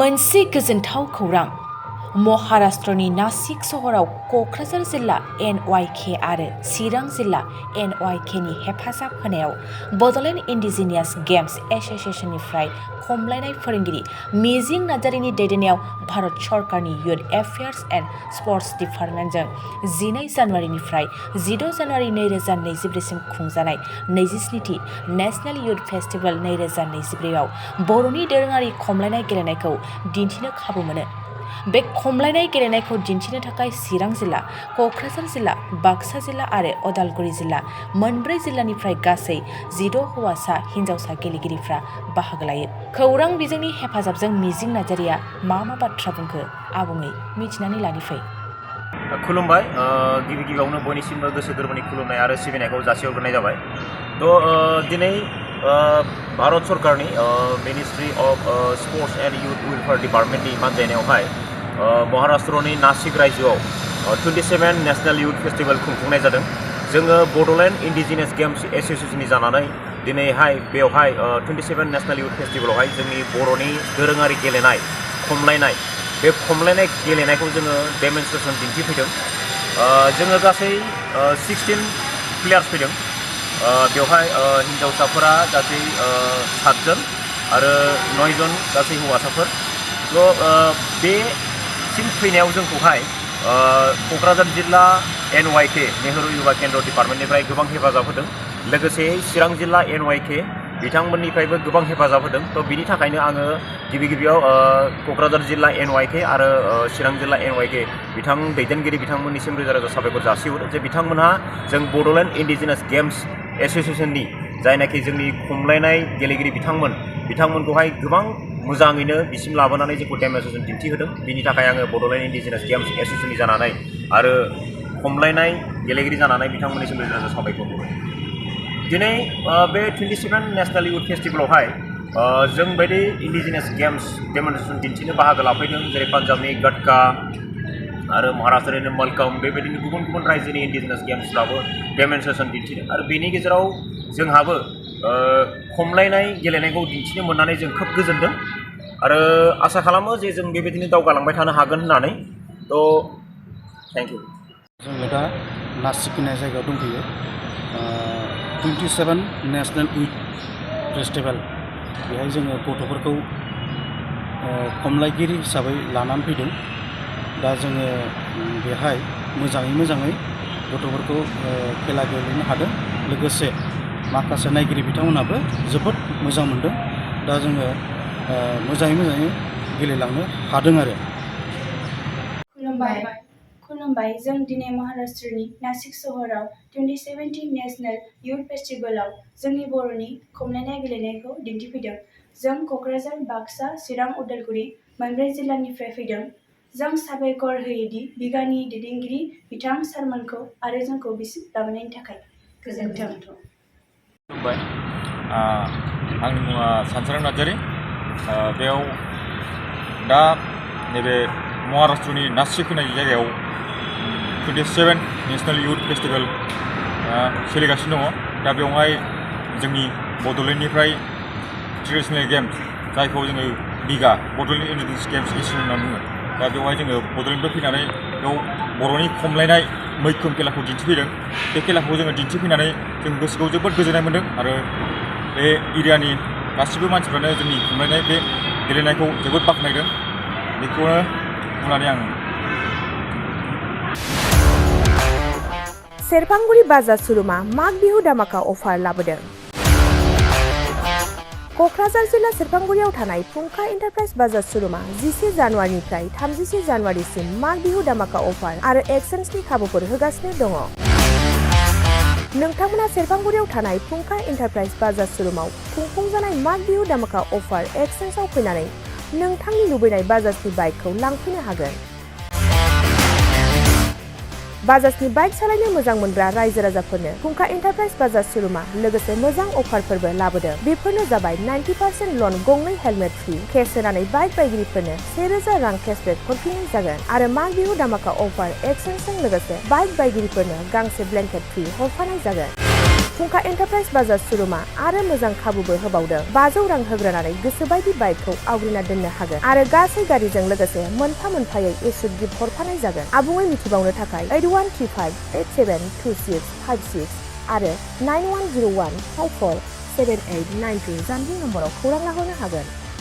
मोनसे गोजोनथाव खौरां महाराष्ट्रनि नासिक सहराव क'क्राझार जिल्ला NYK आरो चिरां जिल्ला NYK नि हेफाजाब होनायाव बड'लेण्ड इन्डिजिनियास गेम्स एस'सिएशननिफ्राय खमलायनाय फोरोंगिरि मिजिं नार्जारिनि दैदेननायाव भारत सरकारनि युथ एफेयार्स एन्ड स्पर्ट्स डिपार्टमेन्टजों 12 जानुवारिनिफ्राय 16 जानुवारि 2024 सिम खुंजानाय 27थि नेशनेल युथ फेस्टिभेल 2024 आव बर'नि दोरोङारि खमलायनाय गेलेनायखौ दिन्थिनो खाबु मोनो। बे खमलायनाय गेलेनायखौ दिन्थिनो थाखाय चिरां जिल्ला, क'क्राझार जिल्ला, बाक्सा जिल्ला आरो उदालगुरि जिल्ला मोनब्रै जिल्लानिफ्राय गासै 16 हौवासा हिन्जावसा गेलेगिरिफ्रा बाहागो लायो। खौरां बिजोंनि हेफाजाबजों मिजिं नार्जारिया मा बाथ्रा बुंखो आबुङै मिथिनानै लानि फै। खुलुमबाय। गिबियावनो बयनिसिमबो गोसो गोरबोनि खुलुमनाय आरो सिबिनायखौ जासिहरग्रोनाय जाबाय। दिनै भारत सरकारनि ministry of sports and youth welfare डिपार्टमेन्टनि बानजायनायावहाय महाराष्ट्रनि नासिक रायजोआव 27 नेशनेल युथ फेस्टिभेल खुंफुंनाय जादों। जोङो बड'लेण्ड इन्डिजिनियास गेम्स एस'सिएशननि जानानै दिनैहाय बेवहाय 27 नेशनेल युथ फेस्टिभेलावहाय जोंनि बर'नि दोरोङारि गेलेनाय खमलायनाय बे खमलायनाय गेलेनायखौ जोङो डेमनस्ट्रेसन दिन्थिफैदों। जोङो गासै 16 प्लेयार्स फैदों। बेवहाय हिन्जावसाफोरा गासै 7 जन आरो 9 जन गासै हौवासाफोर। बेसिम फैनायाव जोंखौहाय क'क्राझार जिल्ला NYK नेहरू युवा केन्द्र डिपार्टमेन्टनिफ्राय गोबां हेफाजाब होदों। लोगोसे चिरां जिल्ला NYK बिथांमोननिफ्रायबो गोबां हेफाजाब होदों। बिनि थाखायनो आङो गिबियाव क'क्राझार जिल्ला NYK आरो चिरां जिल्ला NYK दैदेनगिरि बिथांमोननिसिम रोजा रोजा साबायखर जासिहरो जे बिथांमोनहा जों बड'लेण्ड इन्डिजिनियास गेम्स एस'सिएशननि जायनाखि जोंनि खमलायनाय गेलेगिरि बिथांमोनखौहाय गोबां मोजाङैनो बिसिम लाबोनानै जोंखौ डेमनस्ट्रेसन दिन्थिहोदों। बिनि थाखाय आङो बड'लेण्ड इन्डिजिनियास गेम्स एस'सिएशननि जानानै आरो खमलायनाय गेलेगिरि जानानै बिथांमोननिसिम रोजा रोजा साबायखर होबाय। दिनै बे 27 नेशनेल युथ फेस्टिभेलावहाय जों बायदि इन्डिजिनियास गेम्स डेमनस्ट्रेसन दिन्थिनो बाहागो लाफैदों, जेरै पान्जाबनि गटका आरो महाराष्ट्रनि मलकम, बेबायदिनो गुबुन गुबुन रायजोनि इन्डिजिनियास गेम्सफ्राबो डेमनस्ट्रेसन दिन्थिदों। आरो बेनि गेजेराव जोंहाबो खमलायनाय गेलेनायखौ दिन्थिनो मोननानै जों खोब गोजोनदों आरो आसा खालामो जे जों बेबायदिनो दावगालांबाय थानो हागोन होननानै। Thank you. जोङो दा नासिक होननाय जायगायाव दंफैयो। 27 नेशनेल युथ फेस्टिभेल बेहाय जोङो गथ'फोरखौ खमलायगिरि हिसाबै लानानै फैदों। दा जोङो बेहाय मोजाङै गथ'फोरखौ खेला गेलेनो हादों। लोगोसे माखासे नायगिरि बिथांमोनहाबो जोबोद मोजां मोनदों। दा जोङो मोजाङै गेलेलांनो हादों आरो। खुलुमबाय। जों दिनै महाराष्ट्रनि नासिक सहराव 27थि नेशनेल युथ फेस्टिभेलाव जोंनि बर'नि खमलायनाय गेलेनायखौ दिन्थिफैदों। जों क'क्राझार, बाक्सा, चिरां, उदालगुरि मोनब्रै जिल्लानिफ्राय फैदों। जों साबायखर होयोदि बिगानि दैदेनगिरि बिथां सारमोनखौ आरो जोंखौ बिसिम लाबोनायनि थाखाय। गोजोन्थों। खुलुमबाय। आंनि मुङा सह'र नार्जारि। बेयाव दा नैबे महाराष्ट्रनि नासिक होननाय जायगायाव 27 नेशनेल युथ फेस्टिभेल सोलिगासिनो दङ। दा बेवहाय जोंनि बड'लेण्डनिफ्राय ट्रेडिसनेल गेम्स जायखौ जोङो बिगा बड'लेण्ड इन्डिजिनियास गेम्स एस'सिएशन होनना बुङो। दा बेवहाय जोङो बड'लेण्डनिफ्राय फैनानै बेयाव बर'नि खमलायनाय मैखोम खेलाखौ दिन्थिफैदों। बे खेलाखौ जोङो दिन्थिफैनानै जों गोसोखौ जोबोद गोजोननाय मोन्दों आरो बे एरियानि गासिबो मानसिफ्रानो जोंनि खमलायनाय बे गेलेनायखौ जोबोद बाख्नायदों। बेखौनो बुंनानै आं सेरफांगुरि बाजार श'रुमा माग बिहु धामाका अफार लाबोदों। क'क्राझार जिल्ला सेरफांगुरियाव थानाय फुंखा एन्टारप्राइज बाजार श'रुमा 11 जानुवारिनिफ्राय 31 जानुवारिसिम माग बिहु धामाका अफार आरो एक्सचेन्जनि खाबुफोर होगासिनो दङ। नोंथांमोना सेरफांगुरियाव थानाय फुंखा एन्टारप्राइज बाजार श'रुमाव खुंफुंजानाय माग बिहु धामाका अफार एक्सचेन्जआव फैनानै नोंथांनि लुबैनाय बाजाजनि बाइकखौ लांफैनो हागोन। बाजाजनि बाइक सालायनो मोजां मोनग्रा रायजो राजाफोरनो फुंखा एन्टारप्राइज बाजार श'रुमा लोगोसे मोजां अफारफोरबो लाबोदों। बेफोरनो जाबाय 90% लन, गंनै हेलमेट फ्रि, केस होनानै बाइक बायगिरिफोरनो 1000 रां केसबेक हरफिननाय जागोन आरो माग बिहु धामाका अफार एक्सचेन्जजों लोगोसे बाइक बायगिरिफोरनो गांसे ब्लेंकेट फ्रि हरफानाय जागोन। फुंखा एन्टारप्राइज बाजार शोरूमा आरो मोजां खाबुबो होबावदों। 500 रां होग्रोनानै गोसोबायदि बाइकखौ आवग्रिना दोननो हागोन आरो गासै गारिजों लोगोसे मोनफा मोनफायै एसुड गिफ्ट हरफानाय जागोन। आबुङै मिथिबावनो थाखाय 8135872656 आरो 9101547892 जानबुं नम्बराव खौरां लाहरनो हागोन।